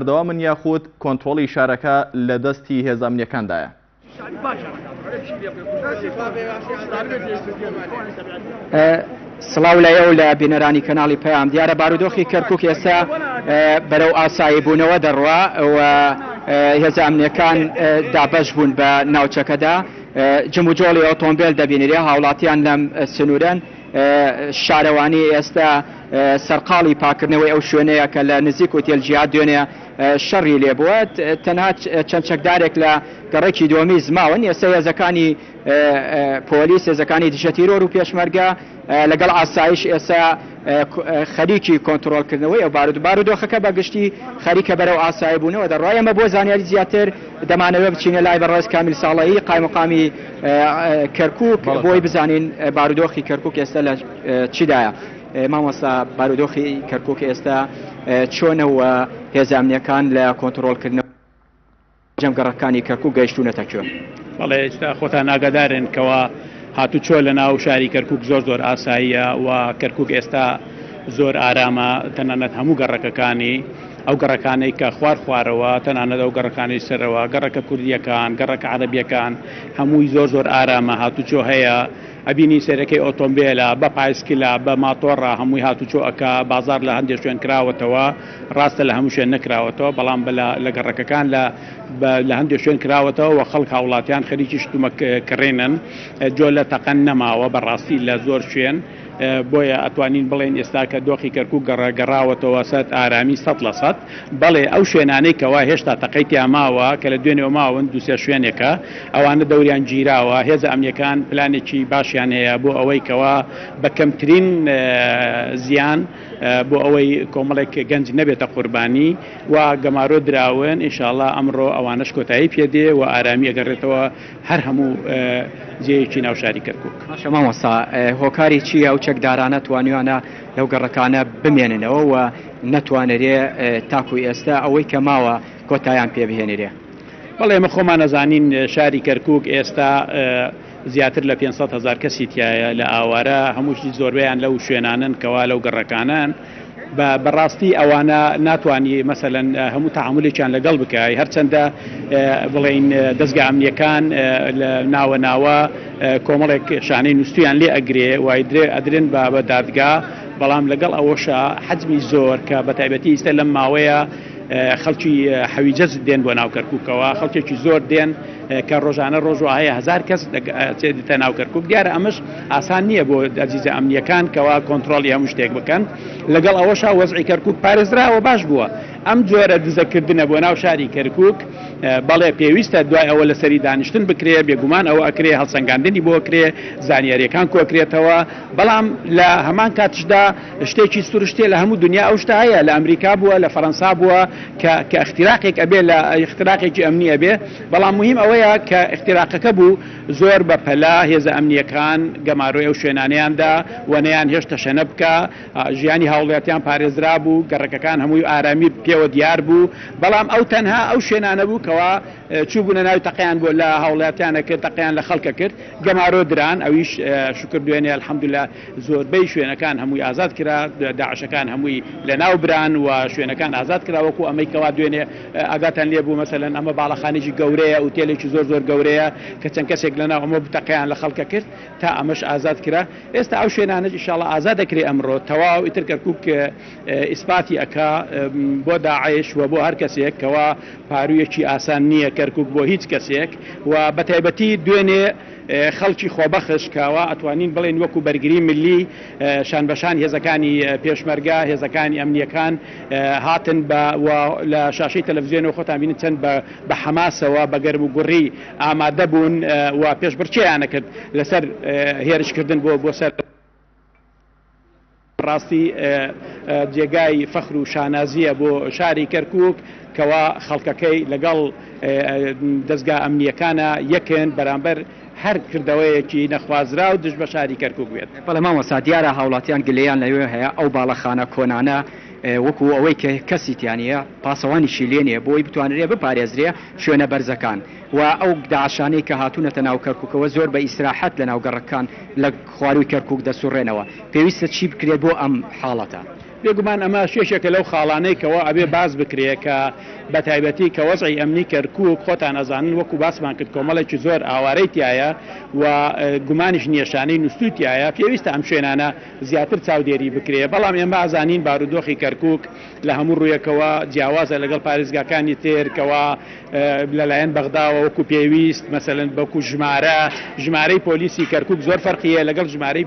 بەردەوامن یاخود کۆنترۆڵی شارەکە لە دەستی هێزە ئەمنییەکاندایە؟ سڵاو لە ئێوە لە بینەرانی کەناڵی پەیام. دیارە بارودۆخی کەرکوک ئێستا بەرەو ئاسایی بوونەوە دەڕوا و هێزە ئەمنیەکان دابەش بوون بە ناوچەکەدا. جموجۆڵی ئۆتۆمبێل دەبینرێ، هاوڵاتیان لەم سنوورەن. شارەوانی ئێستا سەرقاڵی پاکردنەوەی ئەو شوێنەیە کە لە نزیک ئوتێل جیهاد دوێنێ شەڕی لێبووە. تەنها چەند چەکدارێک لە گەڕەکی دۆمیز ماون. ئێستا هێزەکانی پۆلیس، هێزەکانی دژە تیرۆر و پێشمەرگە لەگەڵ ئاسایش ئێستا خەریکی کۆنترۆڵکردنەوەی ئەو بارودۆخەکە بە گشتی خەریکە بەرەو ئاسایی بوونەوە دەڕوا. ئێمە بۆ زانیاری زیاتر دەمانەوێت بچینە لای بەڕێز کامیل ساڵەیی قایمقامی کەرکوک بۆی بزانین بارودۆخی کەرکوک ئێستا لە چیدایە. مامۆستا بارودۆخی کەرکوک ئێستا چۆنە و هێزە ئەمنیەکان لە کۆنترۆڵکردنەوەی جەم گەڕەکانی کەرکوک گەیشتوونەتە کوێ؟ بەڵێ ئێستا خۆتان ئاگادارن کەوا هاتوچۆ لە ناو شاری کەرکوک زۆر زۆر ئاساییە و کەرکوک ئێستا زۆر ئارامە تەنانەت هەموو گەڕەکەکانی ئەو گەڕەکانەی کە خوار خوارەوە تەنانەت ئەو گەڕەکانەی سەرەوە گەڕەکە کوردیەکان گەڕەکە عەرەبیەکان هەمووی زۆر زۆر ئارامە هاتوچۆ هەیە ئەبینی سەیرەکەی ئۆتۆمبێلە بە پایسکلە بە ماتۆڕە هەمووی هاتوچۆ ئەکا بازاڕ لە هەندێ شوێن کراوەتەوە ڕاستە لە هەموو شوێن نەکراوەتەوە بەڵام بە لە گەڕەکەکان لە بە لە هەندێ شوێن کراوەتەوە و خەڵک هاوڵاتیان خەریکی شتومەک کڕینن جۆلە تەقە نەماوە بەڕاستی لە زۆر شوێن بۆیە ئەتوانین بڵێین ئێستا کە دۆخی کەرکوک گەڕاوەتەوە سەر ئارامی 100%. بەڵێ ئەو شوێنانەی کەوا هێشتا تەقەی تیا ماوە کە لە دوێنێوە ماون دوو سێ شوێنێکە ئەوانە دەوریان گیراوە هێزە ئەمنیەکان پلانێکی باشیان هەیە بۆ ئەوەی کەوا بە کەمترین زیان بۆ ئەوەی کۆمەڵێک گەنج نەبێتە قوربانی و گەمارۆ دراون ئینشاڵا ئەمڕۆ ئەوانەش کۆتایی پێدێ و ئارامی ئەگەڕێتەوە هەر هەموو جێیەکی ناو شاری کەرکوک. باشە مامۆستا هۆکاری چییە ئەو چەکدارانە توانیویانە لەو گەڕەکانە بمێننەوە و نەتوانرێ تاکو ئێستا ئەوەی کە ماوە کۆتایان پێ بهێنرێ؟ بەڵێ ئێمە خۆمان ئەزانین شاری کەرکوک ئێستا زیاتر لە 500 هەزار کەسی تیایە لە ئاوارە هەمووشی زۆربەیان لەو شوێنانەن کەوا لەو گەڕەکانەن بە بەڕاستی ئەوانە ناتوانی مەسەلەن هەموو تەعامولێکیان لەگەڵ بکای هەرچەندە بڵێین دەزگا ئەمنیەکان لە ناوە ناوە کۆمەڵێک شانەی نووستویان لێ ئەگرێ وای درێ ئەدرێن بە بە دادگا بەڵام لەگەڵ ئەوەشا حەجمی زۆر کە بە تایبەتی ئیستە لەم ماوەیە خەڵکی حەویجە دێن بۆ ناو کەرکووکەوە خەڵکێکی زۆر دێن کە ڕۆژانە ڕۆژ وا هەیە هەزار کەس دێتە ناو کەرکوک دیارە ئەمەش ئاسان نییە بۆ ئەجیزە ئەمنیەکان کەوا کۆنترۆڵی هەموو شتێک بکەن لەگەڵ ئەوەشا وەزعی کەرکوک پارێزراوە باش بووە ئەم جۆرە دزەکردنە بۆ ناو شاری کەرکوک بەڵێ پێویستە دوای ئەوە لەسەری دانیشتن بکرێ بێگومان ئەوە ئەکرێ هەڵسەنگاندنی بۆ کرێ زانیاریەکان کۆکرێتەوە بەڵام لە هەمان کاتشدا شتێکی سروشتیە لە هەموو دنیا ئەو شتە هەیە لە ئەمریکا بووە لە فەرەنسا بووە کە کە ئیختیراقێک ئەبێ لە ئیختراقێکی ئەمنی ئەبێ بەڵام موهیم ئەوەیە کە ئیختراقەکە بوو زۆر بە پەلە هێزە ئەمنیەکان گەمارۆی ئەو شوێنانەیان دا و نەیان هێشت تەشەنە بکا ژیانی هاوڵاتیان پارێزرا بوو گەڕەکەکان هەمووی ئارامی پێوە دیار بوو بەڵام ئەو تەنها ئەو شوێنانە بوو کەوا چووبوونە ناوی تەقەیان بۆ لە هاوڵاتیان ئەکرد تەقەیان لە خەڵک ئەکرد گەمارۆ دران ئەویش شوکر دوێنێ الحمدللە زۆربەی شوێنەکان هەمووی ئازاد کرا، داعشەکان هەمووی لەناو بران و شوێنەکان ئازاد کرا، وەکو ئەمەی کەوا دوێنێ ئاگاتان لێ بوو، مەسەلەن ئەمە باڵەخانێکی گەورەیە، ئوتێلێکی زۆر زۆر گەورەیە کە چەند کەسێک لەناو ئەمە بوو تەقەیان لە خەڵکە کرد تا ئەمەش ئازاد کرا، ئێستا ئەو شوێنانەش ئیشاڵا ئازاد دەکرێ ئەمڕۆ تەواو، ئیتر کەرکوک ئیسپاتی ئەکا بۆ داعش و بۆ هەر کەسێک کەوا پاروویەکی ئاسان نییە کەرکوک بۆ هیچ کەسێک و بەتایبەتی دوێنێ خەڵکی خۆبەخش کە وا ئەتوانین بڵێین وەکو بەرگری ملی شانبەشان هێزەکانی پێشمەرگە، هێزەکانی ئەمنییەکان هاتن بە و لە شاشەی تەلەفزیۆنەوە خۆتان بینن چەند بە بە حەماسەوە بە گەرم و گوڕی ئامادە بوون و پێشبڕکێیان ئەکرد لەسەر هێرشکردن بۆ بۆ سەر ڕاستی جێگای فەخر و شانازییە بۆ شاری کەرکووک کەوا خەڵکەکەی لەگەڵ دەزگا ئەمنییەکانا یەکن بەرامبەر هەر کردەوەیەکی نەخوازراو دژ بە شاری کەرکووک بێت. بەڵێ مامۆستا دیارە هاوڵاتیان گلەیان لەوێ هەیە ئەو باڵەخانە کۆنانە وەکو ئەوەی کە کەسی تیا نییە پاسەوانیشی لێ نییە بۆی بتوانرێ بپارێزرێ شوێنە بەرزەکان و ئەو داعشانەی کە هاتوونەتە ناو کەرکووکەوە زۆر بە ئیسراحەت لەناو گەڕەکان لە خوارووی کەرکووک دەسوڕێنەوە پێویستە چی بکرێت بۆ ئەم حاڵەتە؟ بێگومان ئەمەش یەکێکە لەو خاڵانەی کەوا ئەبێ باس بکرێ کە بە تایبەتی کە وەزعی ئەمنی کەرکووک خۆتان ئەزانن وەکو باسمان کرد کۆمەڵێکی زۆر ئاوارەی تیایە و گومانیش نییە شانەی نوستووی تیایە پێویستە ئەم شوێنانە زیاتر چاودێری بکرێ بەڵام ئێمە ئەزانین بارودۆخی کەرکووک لە هەموو ڕوویەکەوە جیاوازە لەگەڵ پارێزگاکانی تر کەوا لەلایەن بەغداوە وەکو پێویست مەسەلەن وەکو ژمارە ژمارەی پۆلیسی کەرکووک زۆر فەرقی هەیە لەگەڵ ژمارەی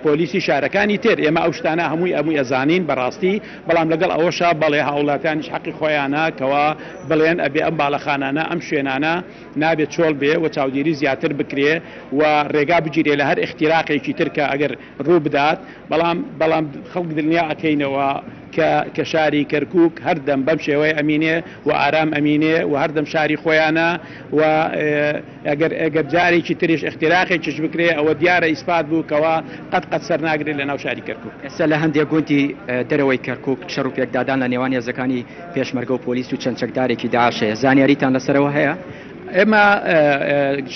پۆلیسی شارەکانی تر، ئێمە ئەو شتانە هەمووی ئەمووی ئەزانین بەڕاستی، بەڵام لەگەڵ ئەوەشا بەڵێ هاوڵاتیانیش حەقی خۆیانە کەوا بڵێن ئەبێ ئەم باڵەخانانە ئەم شوێنانە نابێ چۆڵ بێ و چاودێری زیاتر بکرێ و ڕێگا بگیرێ لە هەر ئیختیراقێکی تر کە ئەگەر ڕوو بدات، بەڵام بەڵام خەڵک دلنیا ئەکەینەوە کە کە شاری کەرکوک هەردەم بەم شێوەیە ئەمینێ و ئارام ئەمینێ و هەردەم شاری خۆیانە و ئەگەر ئەگەر جارێکی تریش ئیختیراقێکیش بکرێ ئەوە دیارە ئیسپات بوو کەوا قەت قەت سەر ناگرێ لە ناو شاری کەرکوک. ئێستا لە هەندێک گوندی دەرەوەی کەرکوک شەڕ و پێکدادان لە نێوان هێزەکانی پێشمەرگە و پۆلیس و چەند چەکدارێکی داعش هەیە، زانیاریتان لەسەرەوە هەیە؟ ئێمە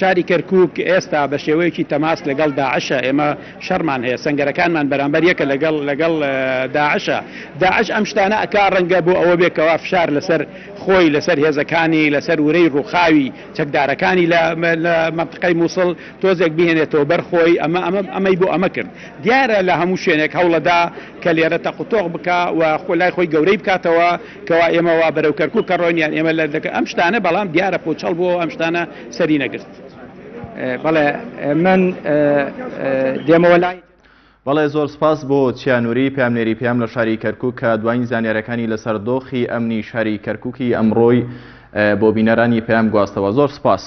شاری کەرکوک ئێستا بە شێوەیەکی تەماس لەگەڵ داعشە، ئێمە شەڕمان هەیە، سەنگەرەکانمان بەرامبەر یەکە لەگەڵ لەگەڵ داعشە. داعش ئەم شتانە ئەکا ڕەنگە بۆ ئەوە بێ کەوا فشار لەسەر خۆی، لەسەر هێزەکانی، لەسەر ورەی ڕووخاوی چەکدارەکانی لە لە مەنتقەی موسڵ تۆزێک بهێنێتەوە بەر خۆی، ئەمە ئەمە ئەمەی بۆ ئەمە کرد. دیارە لە هەموو شوێنێک هەوڵەدا کە لێرە تەق و تۆق بکا و خۆ لای خۆی گەورەی بکاتەوە کەوا ئێمە وا بەرەو کەرکووک ئەڕۆین یان ئێمە لە لە ئەم شتانە بەڵام دیارە پووچەڵ بووە و ئەم شتانە سەری نەگرت. بەڵێ من دێمەوە لای. بەڵێ زۆر سپاس بۆ چیا نوری پەیامنێری پەیام لە شاری کەرکوک کە دواین زانیارەکانی لەسەر دۆخی ئەمنی شاری کەرکوکی ئەمڕۆی بۆ بینەرانی پەیام گواستەوە زۆر سپاس.